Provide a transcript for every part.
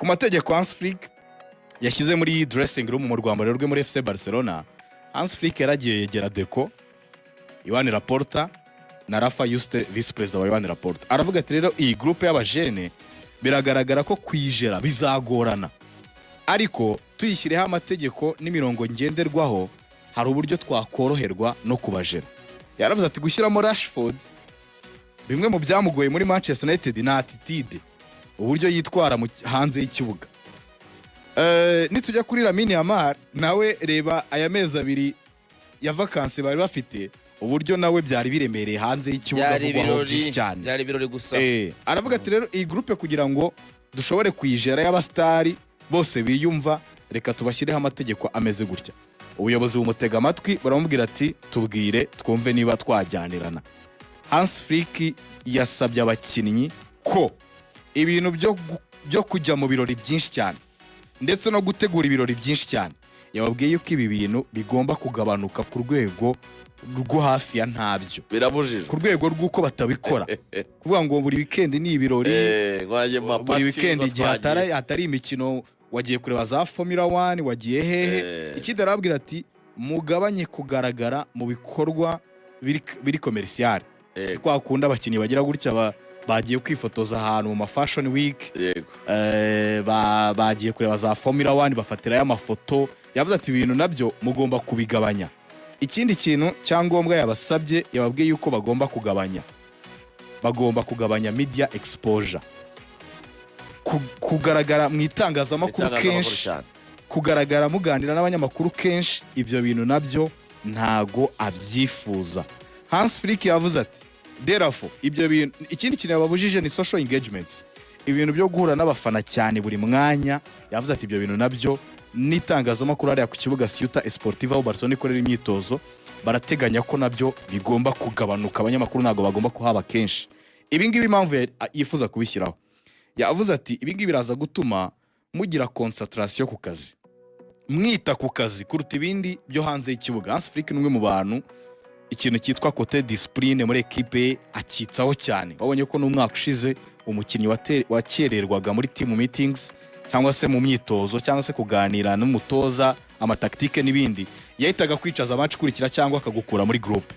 Ku mategeko Hans Flick yashyize muri dressing room, mu rwambariro rwe muri FC Barcelona, Hans Flick yaragiye yegera Deco, Joan Laporta na Rafa Yuste, vice perezida wa Joan Laporta, aravuga ati: "Rero iyi groupe y'abajene biragaragara ko kuyijera bizagorana, ariko tuyishyireho amategeko n'imirongo ngenderwaho, hari uburyo twakoroherwa no kubajera." Yaravuze ati gushyiramo Rashford, bimwe mu byamugoye muri Manchester United ni attitude, uburyo yitwara hanze y'ikibuga. Nitujya kuri Lamine Yamal nawe, reba aya mezi 2 ya vacances bari bafite, uburyo nawe byari biremereye hanze y'ikibuga, Byari avugwaho ibirori. byinshi cyane. Byari ibirori gusa. Aravuga ati: "Rero iyi groupe, kugira ngo dushobore kuyijera y'abasitari bose biyumva, reka tubashyireho amategeko ameze gutya." Ubuyobozi bumutega amatwi, baramubwira ati: "Tubwire twumve niba twajyanirana." Hans Flick yasabye abakinnyi ko ibintu byo kujya mu birori byinshi cyane ndetse no gutegura ibirori byinshi cyane, yababwiye yuko ibi bintu bigomba kugabanuka ku rwego rwo hafi ya ntabyo. Birabujijwe. Ku rwego rw'uko batabikora, kuvuga ngo buri weekend ni ibirori, Ngo hajye mu buri mapati, weekend ngo igihe twagiye. hatari imikino wagiye kureba za Formula 1, wagiye hehe. Ikindi arababwira ati: "Mugabanye kugaragara mu bikorwa biri commercial." Kwa kundi abakinnyi bagira gutya, bagiye kwifotoza ahantu mu ma fashion week, bagiye kureba za Formula 1, bafatirayo amafoto. Yavuze ati: "Ibintu nabyo mugomba kubigabanya." Ikindi kintu cyangombwa yabasabye, yababwiye yuko bagomba kugabanya media exposure. Kugaragara mu itangazamakuru Itangazamakuru kenshi, cyane. kugaragara muganira n'abanyamakuru kenshi, ibyo bintu nabyo ntago abyifuza. Hans Flick yavuze ati: "Therefore ibyo bintu." Ikindi kintu yababujije ni social engagements, ibintu byo guhura n'abafana cyane buri mwanya. Yavuze ati: "Ibyo bintu nabyo n'itangazamakuru hariya ku kibuga Ciutat Esportiva, aho Barcelona ikorera imyitozo, barateganya ko nabyo bigomba kugabanuka, abanyamakuru ntabwo bagomba kuhaba kenshi." Ibi ngibi impamvu yifuza kubishyiraho, yavuze ati: "Ibi ngibi biraza gutuma mugira concentration ku kazi, mwita ku kazi kuruta ibindi byo hanze y'ikibuga." Hans Flick ni umwe mu bantu ikintu cyitwa côté discipline muri ekipe ye akitsaho cyane. Wabonye ko n'umwaka ushize umukinnyi wakererwaga muri team meetings cyangwa se mu myitozo cyangwa se kuganira n'umutoza ama tactique n'ibindi, yahitaga kwicaza match ikurikira cyangwa akagukura muri groupe,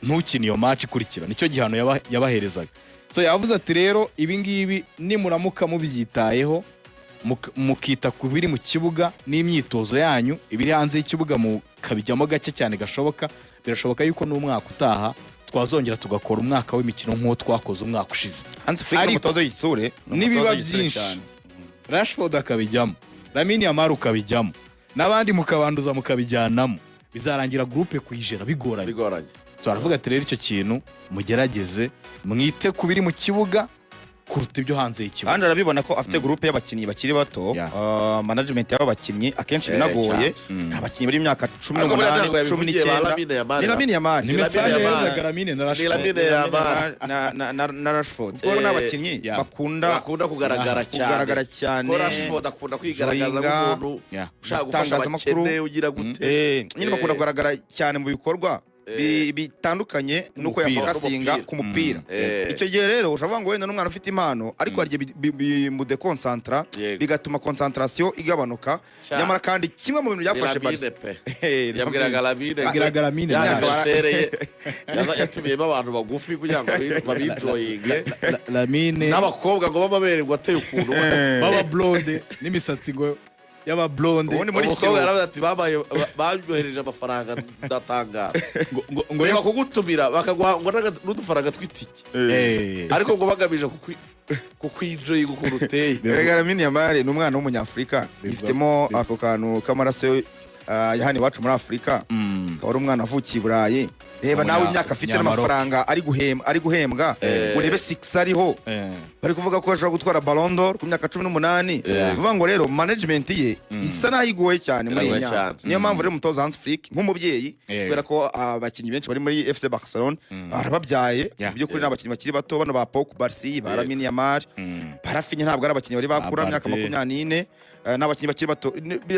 ntukine iyo match ikurikira. Nicyo gihano yabaherezaga. So yavuze ati: "Rero ibi ngibi nimuramuka mubyitayeho, mukita ku biri mu kibuga n'imyitozo yanyu, ibiri hanze y'ikibuga mukabijyamo gake cyane gashoboka, birashoboka yuko n'umwaka utaha twazongera tugakora umwaka w'imikino nk'uwo twakoze umwaka ushize." Hans Flick ni Ariko umutoza w'igitsure, ni umutoza nibiba w'igitsure byinshi, cyane. Rashford akabijyamo, Lamine Yamal ukabijyamo, n'abandi mukabanduza mukabijyanamo, bizarangira groupe kuyijera bigoranye. Bigoranye. So aravuga ati: "Rero icyo kintu mugerageze mwite ku biri mu kibuga kuruta ibyo hanze y'ikibuga." Kandi arabibona ko afite groupe y'abakinnyi bakiri bato. Management y'aba bakinnyi akenshi binagoye. cyane. Ni abakinnyi bari imyaka cumi Ariko buriya n'umunani, ntabwo cumi yabivugiye ba n'icyenda. Lamine Yamal. Ni Lamine Yamal. Ni Ni message Lamine Yamal. yoherezaga Lamine na Ni Rashford. Lamine Yamal. Na Rashford, kuko ni abakinnyi bakunda bakunda kugaragara cyane. Kugaragara cyane. Ko Rashford akunda kwigaragaza Joyinga. nk'umuntu ushaka gufasha Itangazamakuru. abakene, ugira gute. Nyine bakunda kugaragara cyane mu bikorwa bitandukanye nuko Umupira. yafokasinga N'umupira. ku mupira. Icyo gihe rero ushobora kuvuga ngo wenda n'umwana ufite impano, ariko hari igihe bimudekonsantra, bigatuma concentration igabanuka. Nyamara kandi kimwe mu bintu Ni byafashe Lamine Barca pe. Yabwiraga Yabwiraga Lamine. Yabwiraga Lamine ya na anniversaire ye yatumiyemo abantu bagufi kugira ngo babinjoyinge. Lamine N'abakobwa ngo b'amabere ngo ateye ukuntu. Baba blonde n'imisatsi ngo y'aba blonde. Ubundi muri iki Umukobwa kiruhuko yaravuze ati: "Babaye banyohereje amafaranga, ndatangara." Ngo Reba kugutumira bakaguha ngo n'udufaranga tw'itike, ariko ngo bagamije kukwinjoyinga ukuntu uteye. Erega Lamine Yamal ni umwana w'umunyafurika, yifitemo ako kantu k'amaraso ya hano iwacu muri Afurika, akaba ari umwana wavukiye i Burayi. Reba nawe imyaka afite Umunyamaroc. n'amafaranga ari guhembwa, urebe six ariho. Bari kuvuga ko ashobora gutwara Ballon d'Or ku myaka 18. Bivuga ngo rero management ye isa naho igoye cyane muri iyi Iragoye myaka. cyane. Niyo mpamvu rero umutoza Hans Flick nk'umubyeyi, kubera ko abakinnyi benshi bari muri FC Barcelone arababyaye, mu by'ukuri ni abakinnyi bakiri bato, bano ba Pau Cubarsí, ba Lamine Yamal, ba Raphinha, ntabwo ari abakinnyi bari bakura, Ba imyaka Balde. 24, ni abakinnyi bakiri bato.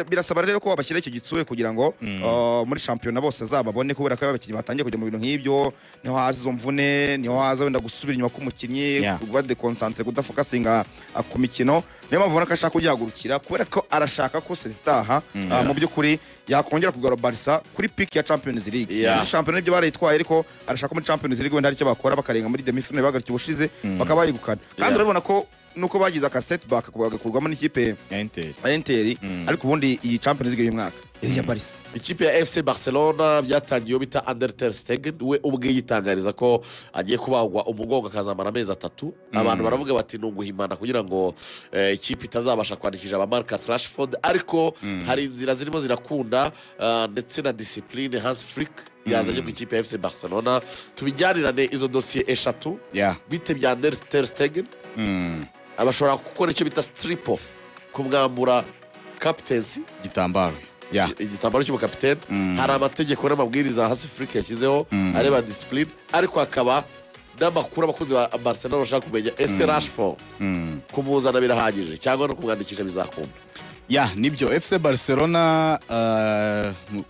Birasaba rero ko babashyira icyo gitsure kugira ngo muri shampiyona bose azababone, kubera ko abakinnyi batangiye kujya mu bintu nk'ibyo niho haza izo mvune, niho haza wenda gusubira inyuma k'umukinnyi, kuba déconcentré, kudafocusinga ku mikino. Niyo mpamvu ubona ko ashaka kugihagurukira, kubera ko arashaka ko saison itaha mu by'ukuri yakongera kugarura Barca kuri peak ya Champions League. Muri shampiyona nibyo barayitwaye, ariko arashaka ko muri Champions League wenda hari icyo bakora, bakarenga muri demi finale bagarukiye ubushize, bakaba bayegukana. Kandi urabibona ko nuko bagize aka setback bagakurwamo n'ikipe Ya Inter. ya Inter, ariko ubundi iyi Champions League y'uyu mwaka yari iya Barca. Ikipe ya FC Barcelona byatangiye iyo bita Andre ter Stegen we ubwe yitangariza ko agiye kubagwa umugongo akazamara amezi 3. Abantu baravuga bati ni uguhimana kugira ngo ikipe itazabasha kwandikisha aba Marcus Rashford, ariko hari inzira zirimo zirakunda, ndetse na discipline Hans Flick yazanye mu ikipe ya FC Barcelona. Tubijyanirane izo dosiye eshatu. Bite bya Andre ter Stegen? Abashobora gukora icyo bita strip off, kumwambura captaincy, Igitambaro. Igitambaro cy'ubukapitene. Hari amategeko n'amabwiriza Hansi Flick yashyizeho areba discipline, ariko hakaba n'amakuru abakunzi ba Barcelona bashaka kumenya: ese Rashford kumuzana birahagije cyangwa no kumwandikisha bizakunda? Ya, nibyo. FC Barcelona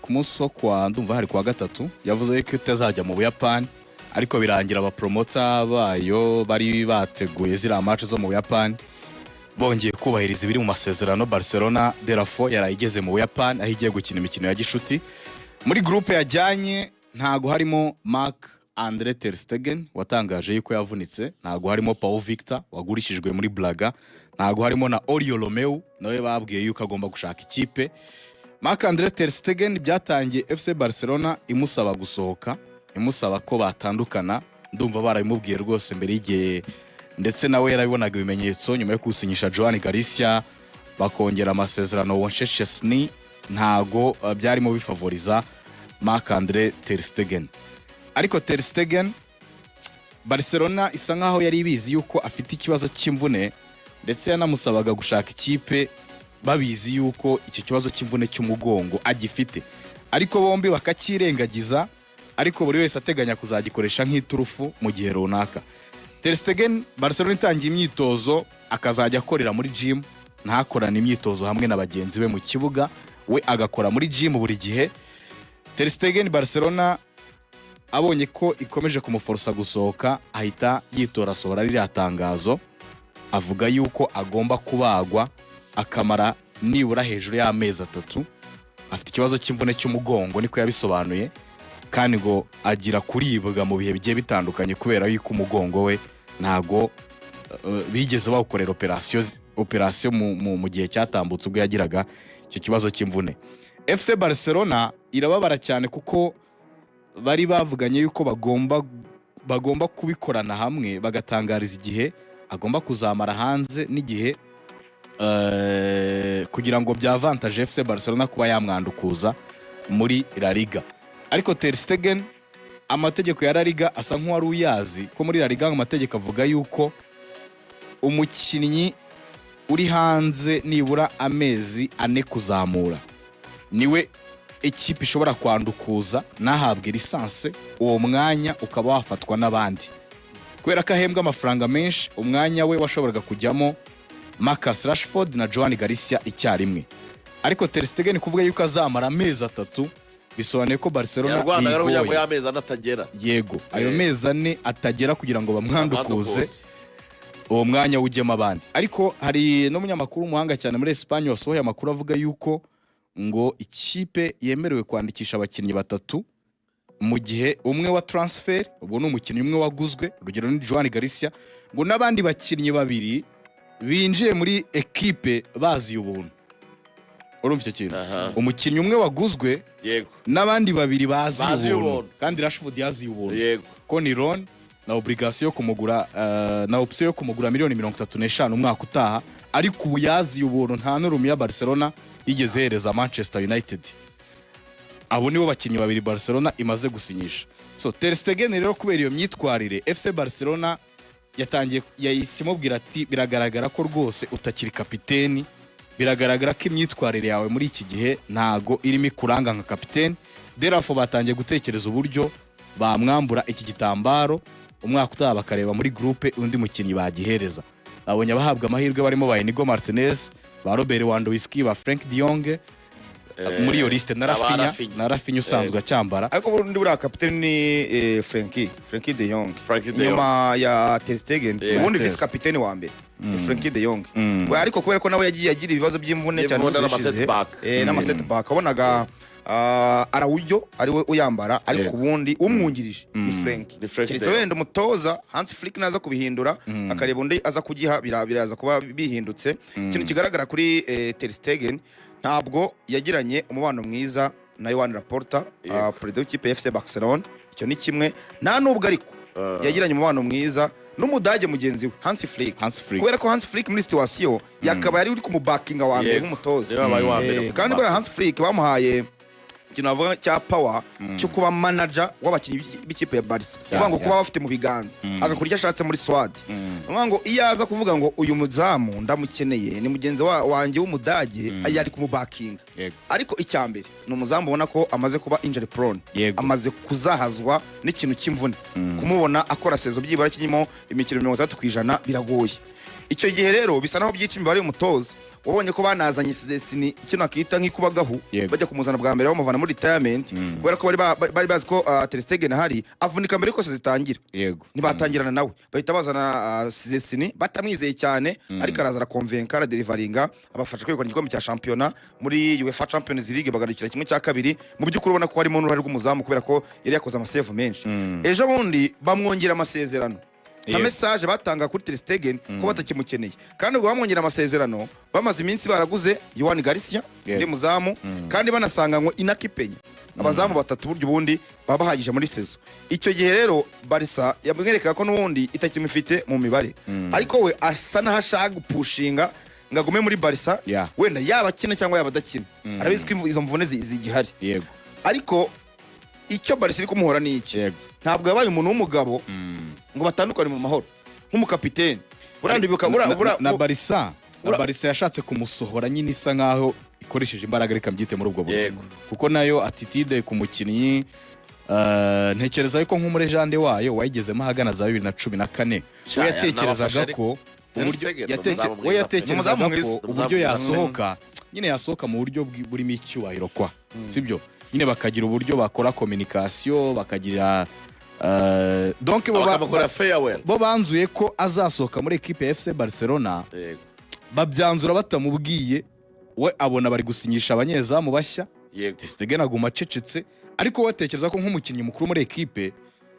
ku munsi wo kwa, ndumva hari kuwa gatatu, yavuze ko itazajya mu Buyapani, ariko birangira abapromoter bayo bari bateguye ziriya match zo mu Buyapani bongeye kubahiriza ibiri mu masezerano. Barcelona therefore yaraye igeze mu Buyapani, aho igiye gukina imikino ya gishuti. Muri groupe yajyanye ntago harimo Marc Andre ter Stegen watangaje yuko yavunitse, ntago harimo Pau Victor wagurishijwe muri Braga, ntago harimo na Oriol Romeu nawe babwiye yuko agomba gushaka ikipe. Marc Andre ter Stegen byatangiye FC Barcelona imusaba gusohoka, imusaba ko batandukana. Ndumva barabimubwiye rwose mbere y'igihe, ndetse nawe yarabibonaga ibimenyetso nyuma yo gusinyisha Joan Garcia, bakongera amasezerano Wojciech Szczesny, ntago byarimo bifavoriza Marc Andre ter Stegen. Ariko ter Stegen, Barcelona isa nkaho yari ibizi yuko afite ikibazo cy'imvune, ndetse yanamusabaga gushaka ikipe babizi yuko icyo kibazo cy'imvune cy'umugongo agifite, ariko bombi bakacyirengagiza, ariko buri wese ateganya kuzagikoresha nk'iturufu mu gihe runaka. Ter Stegen, Barcelona itangiye imyitozo akazajya akorera muri gym, ntakorane imyitozo hamwe na bagenzi be mu kibuga, we agakora muri gym buri gihe. Ter Stegen, Barcelona abonye ko ikomeje kumuforosa gusohoka, ahita yitora asohora ririya tangazo, avuga yuko agomba kubagwa akamara nibura hejuru y'amezi 3. Afite ikibazo cy'imvune cy'umugongo, niko yabisobanuye, kandi ngo agira kuribwa mu bihe bigiye bitandukanye kubera yuko umugongo we ntago bigeze bawukorera operasiyo mu gihe cyatambutse ubwo yagiraga icyo kibazo cy'imvune. FC Barcelona irababara cyane kuko bari bavuganye yuko bagomba kubikorana hamwe, bagatangariza igihe agomba kuzamara hanze n'igihe kugira ngo byavantaje FC Barcelona kuba yamwandukuza muri La Liga. Ariko Ter Stegen, amategeko ya La Liga asa nk'uwari uyazi, ko muri La Liga amategeko avuga yuko umukinnyi uri hanze nibura amezi 4 kuzamura niwe ikipe ishobora kwandukuza ntahabwe licence, uwo mwanya ukaba wafatwa n'abandi. Kubera ko ahembwa amafaranga menshi, umwanya we washoboraga kujyamo Marcus Rashford na Joan Garcia icyarimwe. Ariko Ter Stegen kuvuga yuko azamara amezi 3 bisobanuye ko Barcelona Nyarwanda rero kugira ngo bigoye. y'amezi 4 atagera. Yego, ayo mezi 4 atagera kugira ngo bamwandukuze, uwo mwanya ujyemo abandi. Ariko hari n'umunyamakuru w'umuhanga cyane muri Espagne wasohoye amakuru avuga yuko ngo ikipe yemerewe kwandikisha abakinnyi batatu mu gihe umwe wa transfer, ubwo ni umukinnyi umwe waguzwe, urugero ni Joan Garcia, ngo n'abandi bakinnyi babiri binjiye muri ekipe baziye ubuntu. Urumva icyo kintu? Aha. Umukinnyi umwe waguzwe n'abandi babiri baziye Baziye ubuntu. ubuntu. Kandi Rashford yaziye ubuntu, ko ni loan na obligation yo kumugura, na option yo kumugura miliyoni 35 umwaka utaha, ariko ubu yaziye ubuntu, nta n'urumi ya Barcelona yigeze ihereza Manchester United. Abo nibo bakinnyi babiri Barcelona imaze gusinyisha. So Ter Stegen rero, kubera iyo myitwarire, FC Barcelona yatangiye yahise imubwira ati: "Biragaragara ko rwose utakiri kapiteni, biragaragara ko imyitwarire yawe muri iki gihe ntago irimo ikuranga nka kapiteni." Therefore batangiye gutekereza uburyo bamwambura iki gitambaro, umwaka utaha bakareba muri groupe undi mukinnyi bagihereza. Babonye abahabwa amahirwe barimo ba Inigo Martinez, ba Robert Lewandowski, ba Frank de Jong. Muri iyo liste na Aba Raphinha, Raphinha. na Raphinha usanzwe acyambara. Ariko ubundi buriya kapiteni ni Frenkie de Jong. Frenkie de Jong. Nyuma ya Ter Stegen, ubundi Ter. vice kapiteni wa mbere ni Frenkie de Jong. We ariko kubera ko nawe yagiye agira ibibazo by'imvune cyane Imvune mu minsi ishize, n'ama-setback. N'ama-setback wabonaga Araujo ariwe uyambara, ariko ubundi umwungirije ni Frenkie. Ni Frenkie Keretse de Jong. wenda umutoza Hans Flick naza kubihindura, akareba undi aza kugiha, biraza kuba bihindutse. Ikintu kigaragara kuri Ter Stegen, ntabwo yagiranye umubano mwiza na Joan Laporta, perezida w'ikipe ya FC Barcelona. Icyo ni kimwe. Nta nubwo ariko yagiranye umubano mwiza n'Umudage mugenzi we Hans Flick, Hans Flick. kubera ko Hans Flick muri situation yakaba yari uri kumubakinga wa mbere nk'umutoza. Niwe wabaye uwa mbere Kandi kumubakinga. buriya Hans Flick bamuhaye ikintu navuga cya power cyo kuba manager w'abakinnyi b'ikipe ya Barca, kuvuga ngo kuba bafite mu biganza, agakora icyo ashatse muri squad. Kuvuga ngo iyo aza kuvuga ngo uyu muzamu ndamukeneye, ni mugenzi wanjye w'Umudage, yari kumubakinga. Ariko icya mbere ni umuzamu ubona ko amaze kuba injury prone, amaze kuzahazwa n'ikintu cy'imvune. Kumubona akora saison byibura kirimo imikino 60% biragoye. Icyo gihe rero bisa naho byica imibare y'umutoza. Wabonye ko banazanye Szczesny, icyo nakita nk'ikubagahu, bajya kumuzana bwa mbere bamuvana muri retirement, kubera ko bari bazi ko Ter Stegen ahari, avunika mbere yuko zitangira. Ntibatangirana nawe, bahita bazana Szczesny batamwizeye cyane, ariko araza arakonvenka, aradeliveringa, abafasha kwegukana igikombe cya shampiyona. Muri UEFA Champions League bagarukira 1/2. Mu by'ukuri ubona ko harimo n'uruhare rw'umuzamu, kubera ko yari yakoze amasave menshi. Ejo bundi bamwongera amasezerano nka message batanga kuri Ter Stegen ko batakimukeneye. Kandi ubwo bamwongera amasezerano, bamaze iminsi baraguze Joan Garcia, undi muzamu, kandi banasanganywe Inaki Peña. Abazamu batatu burya ubundi baba bahagije muri saison. Icyo gihe rero Barca yamwerekaga ko n'ubundi itakimufite mu mibare, ariko we asa n'aho ashaka gupushinga ngo agume muri Barca, wenda yaba akina cyangwa yaba adakina. Arabizi ko izo mvune zigihari. Ariko icyo Barca iri kumuhora ni iki? Ntabwo yabaye umuntu w'umugabo ngo batandukane mu mahoro nk'umukapiteni. Buriya ndibuka Na Barca, na Barca yashatse kumusohora nyine, isa nkaho ikoresheje imbaraga, reka mbyite muri ubwo buryo, kuko nayo attitude ku mukinnyi, ntekereza yuko nk'umulégende wayo wayigezemo ahagana za 2014, Sha, we yatekerezaga yanabafasha. ko Ter uburyo Stegen ni umuzamu we mwiza pe. yatekerezaga Umuzamu ko mwiza. uburyo Umuzamu mwiza. yasohoka nyine, yasohoka mu buryo burimo icyubahiro kwa sibyo nyine, bakagira uburyo bakora communication, bakagira donc bo Bakamukorera farewell. bo banzuye ko azasohoka muri ekipe ya FC Barcelona. Babyanzura batamubwiye. We abona bari gusinyisha abanyezamu bashya, Ter Stegen aguma acecetse. Ariko we atekereza ko nk'umukinnyi mukuru muri ekipe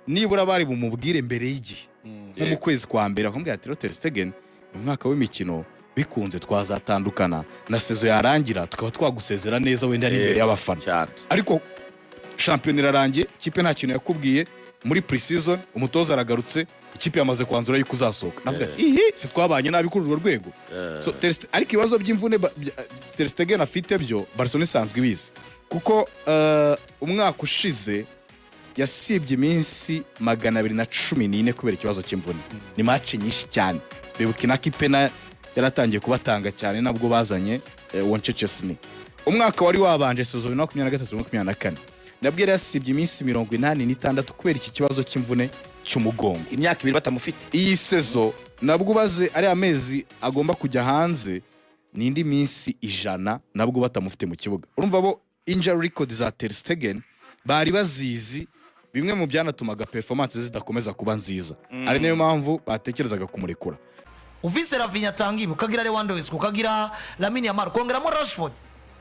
nibura bari bumubwire mbere y'igihe, nko mu kwezi kwa mbere, bakamubwira ati: "Rero Ter Stegen, mu mwaka w'imikino bikunze twazatandukana, na saison yarangira tukaba twagusezera neza, wenda ari imbere y'abafana." Ariko shampiyona irarangiye, ikipe nta kintu yakubwiye. Muri pre-season umutoza aragarutse, ikipe yamaze kwanzura yuko uzasohoka. Navuga ati: "Ihi si twabanye nabi kuri urwo rwego?" So, ariko ibibazo by'imvune Ter Stegen afite byo Barcelona isanzwe ibizi, kuko umwaka ushize yasibye iminsi 214 kubera ikibazo cy'imvune. Ni match nyinshi cyane. Bibuka Inaki Peña yaratangiye kubatanga cyane, nabwo bazanye Wojciech Szczesny. Umwaka wari wabanje, saison 2023 2024, nabwo yari yasibye iminsi 86 kubera iki kibazo cy'imvune cy'umugongo. Imyaka 2 batamufite. Iyi saison nabwo ubaze ari amezi agomba kujya hanze, ni indi minsi 100 nabwo batamufite mu kibuga. Urumva bo injury record za Ter Stegen bari bazizi, bimwe mu byanatumaga performance zidakomeza kuba nziza, ari nayo mpamvu batekerezaga kumurekura. Ufise Raphinha atanga ibi, ukagira Lewandowski, ukagira Lamine Yamal, ukongeramo Rashford.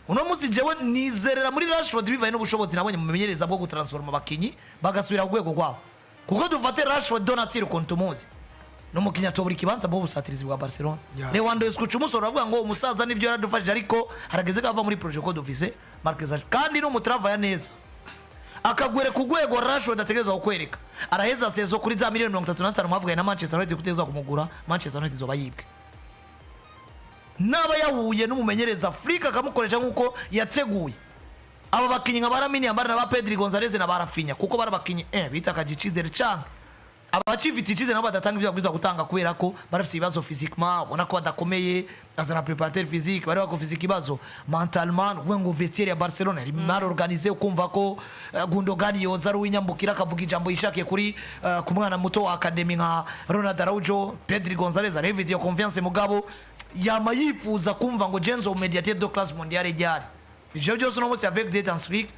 Uno munsi jewe nizerera muri Rashford bivaye n'ubushobozi nabonye mu menyereza bwo gutransforma abakinyi bagasubira ku rwego rwabo. Kuko dufate Rashford Donatir, ukuntu tumuzi, ni umukinnyi atobora ikibanza mu busatirizi bwa Barcelona. Lewandowski uca umusoro, uravuga ngo umusaza nibyo yaradufashije, ariko harageze ko ava muri projet, ko dufise Marquez, kandi ni umutravailleur neza, akagwereka urwego Rashford ategerezwa kukwereka. Araheza saison kuri za miliyoni 35 mwavuganye na Manchester United kutegerezwa kumugura. Manchester United izoba yibwe naba yahuye n'umumenyereza Flick akamukoresha nk'uko yateguye aba bakinnyi nka ba Lamine Yamal na ba Pedri Gonzalez na ba Raphinha, kuko bari abakinnyi bitakaje icizere canke abacifite icizere nabo badatanga ivyo babwirizwa gutanga, kubera ko barafise ibibazo physiquement, ubona ko badakomeye. Azana préparateur physique, bari bakufise ikibazo mentalement, uvuga ngo vestiaire ya Barcelona yari mal organisé, ukumva ko Gundogan yoza ari uwinyambukira, akavuga ijambo yishakiye kuri ku mwana muto wa academy nka Ronald Araujo. Pedri Gonzalez arevite iyo confiance, mugabo yama yifuza kumva ngo Jenzo, médiateur de classe mondiale ryari. Ivyo byose uno munsi avec Date and Speak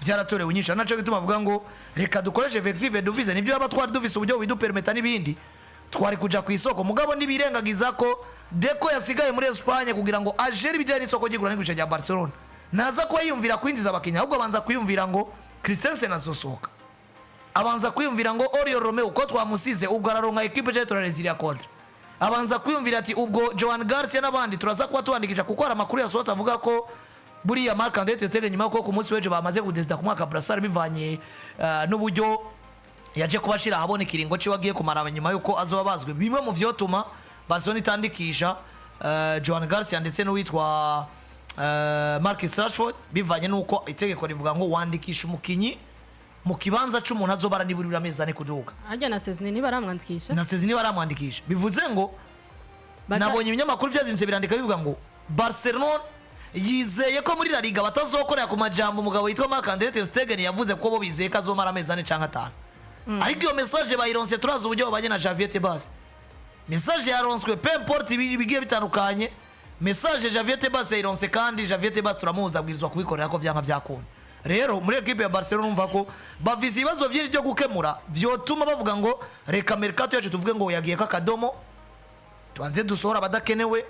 byaratorewe inyishu. Naco gituma avuga ngo reka dukoreshe effectif dufise. Nivyo, yaba twari dufise uburyo bidupermeta n'ibindi, twari kuja ku isoko, mugabo ntibirengagiza ko Deco yasigaye muri Espagne kugira ngo agere ibijyanye n'isoko ry'igura n'igurisha rya Barcelona. Naza kuba yiyumvira kwinjiza abakinnyi, ahubwo abanza kwiyumvira ngo Christensen azosohoka, abanza kwiyumvira ngo Oriol Romeu uko twamusize ubwo araronka ekipe cyangwa turareziriya contrat, abanza kwiyumvira ati ubwo Joan Garcia n'abandi turaza kuba tubandikisha, kuko hari amakuru yasohotse avuga ko buriya Marc Andre ter Stegen, nyuma yuko ku munsi w'ejo bamaze kudesida ku mwaka brassard, bivanye n'uburyo yaje kuba ashira ahabona ikiringo ciwe agiye kumara nyuma yuko azoba bazwe, bimwe mu vyotuma Barcelona itandikisha Joan Garcia ndetse n'uwitwa Marcus Rashford, bivanye n'uko itegeko rivuga ngo wandikisha umukinyi mu kibanza c'umuntu azobara nibura amezi 4 kuduga. Harya na Szczesny ntibaramwandikisha. Na Szczesny baramwandikisha, bivuze ngo nabonye ibinyamakuru byazinze birandika bivuga ngo Barcelona yizeye ko muri La Liga batazokorera ku majambo umugabo witwa Marc Andre ter Stegen yavuze, ko bo bizeye ko azomara amezi 4 canke 5. Ariko iyo message bayironse, turazi uburyo babanye na Javier Tebas. Message yaronswe, peu importe ibigiye bitandukanye, message Javier Tebas yayironse, kandi Javier Tebas turamuzi, abwirizwa kubikorera ko byanka byakunda. Rero muri ekipe ya Barcelona urumva ko bafise ibibazo byinshi byo gukemura vyotuma bavuga ngo reka mercato yacu tuvuge ngo yagiye ko akadomo, tubanze dusohora abadakenewe,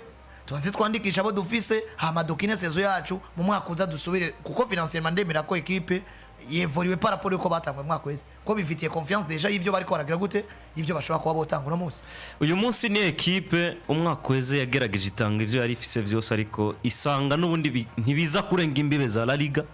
tubanze twandikisha abo dufise, hama dukine saison yacu mu mwaka uza dusubire, kuko financièrement ndemera ko ekipe yevuriwe par rapport yuko batangwe mu mwaka wese, ko bifitiye confiance déjà y'ivyo bariko baragira gute, y'ivyo bashobora kuba botanga uno munsi. Uyu munsi ni ekipe umwaka uheze yagerageje, itanga ibyo yari ifise byose, ariko isanga n'ubundi ntibiza kurenga imbibe za La Liga.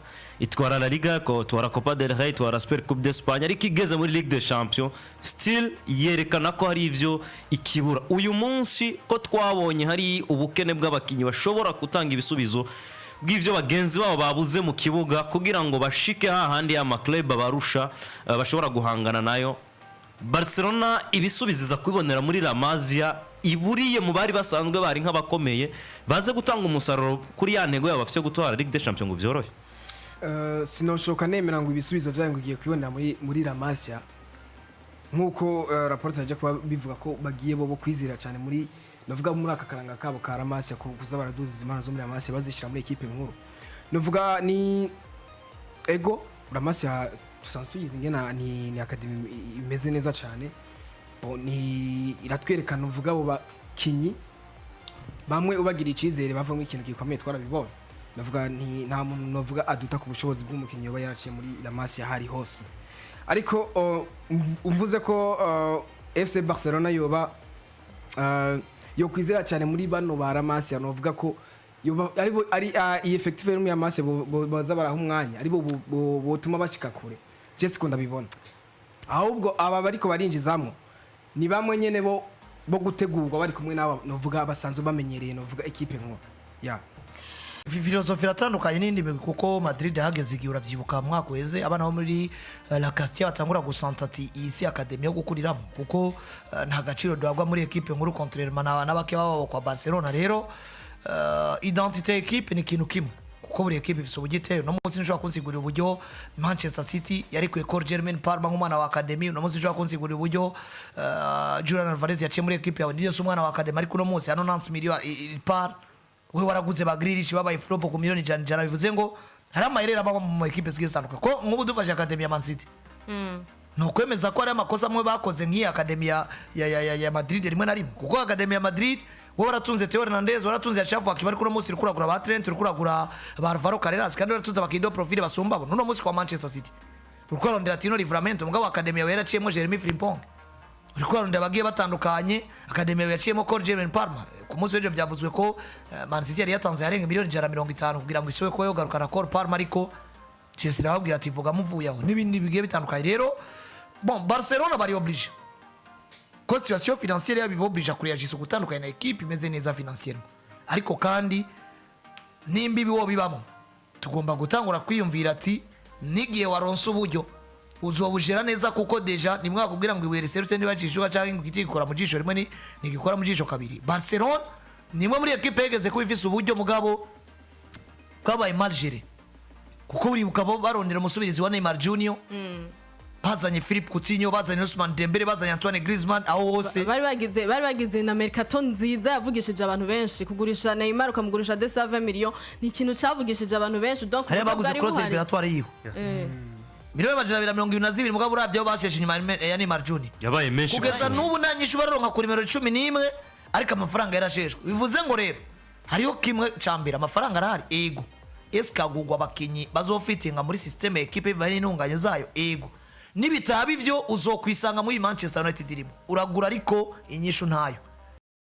Itwara La Liga, itwara Copa del Rey, itwara Super Coupe d'Espagne, ariko igeze muri Ligue des Champions still yerekana ko hari ibyo ikibura. Uyu munsi ko twabonye hari ubukene bw'abakinnyi bashobora gutanga ibisubizo bw'ibyo bagenzi babo babuze mu kibuga kugira ngo bashike hahandi y'ama club abarusha, bashobora guhangana nayo, Barcelona ibisubizo iza kubibonera muri La Masia iburiye mu bari basanzwe bari nk'abakomeye baze gutanga umusaruro kuri ya ntego yabo bafite yo gutwara Ligue des Champions ngo byorohe? Sinoshoka nemera ngo ibisubizo byayo ngo igiye kubibonera muri La Masia, nk'uko raporo yaje kuba bivuga ko bagiye bo kwizera cyane muri, navuga, muri aka karanga kabo ka La Masia, kuza baraduza impano zo muri La Masia bazishyira muri ekipe nkuru. Navuga ni ego, La Masia dusanzwe tuyizi ingena ni academy imeze neza cyane. Bo, ni iratwerekana, uvuga, abo bakinyi bamwe ubagira icyizere bavamo ikintu gikomeye, twarabibonye. Navuga nti nta muntu navuga aduta ku bushobozi bw'umukinnyi yoba yaraciye muri La Masia hari hose. Ariko umvuze ko FC Barcelona yoba yo kwizera cyane muri bano ba La Masia, novuga ko yoba ari iyi effectif yo muri La Masia baza baraha umwanya aribo botuma bashika kure. Je siko ndabibona. Ahubwo aba bariko barinjizamwo ni bamwe nyene bo gutegurwa bari kumwe n'aba, novuga, basanzwe bamenyereye, novuga, ekipe nkuru ya Philosophie iratandukanye n'indi migwi, kuko Madrid hageze igihe, uravyibuka mu mwaka uheze, abana bo muri La Castilla batangura gusanta ati iyi si academy yo gukuriramo, kuko nta gaciro duhabwa muri ekipe nkuru, contrairement na n'abake babo kwa Barcelona. Rero identité équipe ni ikintu kimwe, kuko buri ekipe ifise uburyo iteye. Uno munsi nshobora kunsigurira uburyo Manchester City yarikuye Cole Jermaine Palmer nk'umwana wa academy. Uno munsi nshobora kunsigurira uburyo Julian Alvarez yaciye muri ekipe yawe, niyo si umwana wa academy, ariko uno munsi hano 90 million par we waraguze ba Grealish babaye flop ku miliyoni ijana ijana. Bivuze ngo hari amayerera aba mu ekipe zigiye zitandukanye, ko nk'ubu dufashe academy ya Man City, ni ukwemeza ko hari amakosa amwe bakoze nk'iyi academy ya Madrid rimwe na rimwe, kuko academy ya Madrid wowe waratunze Theo Hernandez, waratunze Achraf Hakimi, ariko uno munsi uri kuragura ba Trent, uri kuragura ba Alvaro Carreras, kandi waratunze abakinnyi de profil basumba abo. N'uno munsi kwa Manchester City uri kurarondera Tino Livramento, mugabo academy yawe yaraciyemo Jeremy Frimpong. Uri kurarondera abagiye batandukanye, academy yawe yaciyemo Cole Jeremy Palmer. Ku munsi w'ejo byavuzwe ko Man City yari yatanze arenga miliyoni 150 kugira ngo ishobe kuba yogarukana Cole Palmer, ariko Chelsea irababwira ati vuga muvuye aho, n'ibindi bigiye bitandukanye. Rero bon, Barcelona bari obligé, ko situation financière yabo iboblige kureagisa gutandukanye na equipe imeze neza financièrement. Ariko kandi nimba ibi wo bibamo, tugomba gutangura kwiyumvira ati n'igihe waronse uburyo uzobujera neza, kuko déjà nimwe bakubwira ngo ibuye riserutse ntibacishuka cyangwa ngo igiti gikora mu jisho rimwe ntigikora mu jisho kabiri. Barcelona nimwe muri ekipe yegeze kuba ifise uburyo, mugabo bwabaye mal géré, kuko uribuka bo barondera umusubirizi wa Neymar Junior. Bazanye Philippe Coutinho, bazanye Ousmane Dembele, bazanye Antoine Griezmann, aho hose Bari bagize na mercato nziza yavugishije abantu benshi. Kugurisha Neymar, ukamugurisha 220 millions, ni ikintu cavugishije abantu benshi. Donc hariya uburyo baguze bwari clause buhari. libératoire yiwe 222 miliyoni, mugabo urabye aho basheshe inyuma ya Neymar Junior, Yabaye menshi. Kugeza n'ubu nta nyishu baronka ku nimero 11, ariko amafaranga yarasheshwe. Bivuze ngo rero hariho kimwe ca mbere: amafaranga arahari, ego. Eske agugwa abakinyi bazofitinga muri système ya équipe bivanye n'intunganyo zayo? Ego. Nibitaba ivyo, uzokwisanga muri Manchester United irimo uragura ariko inyishu ntayo.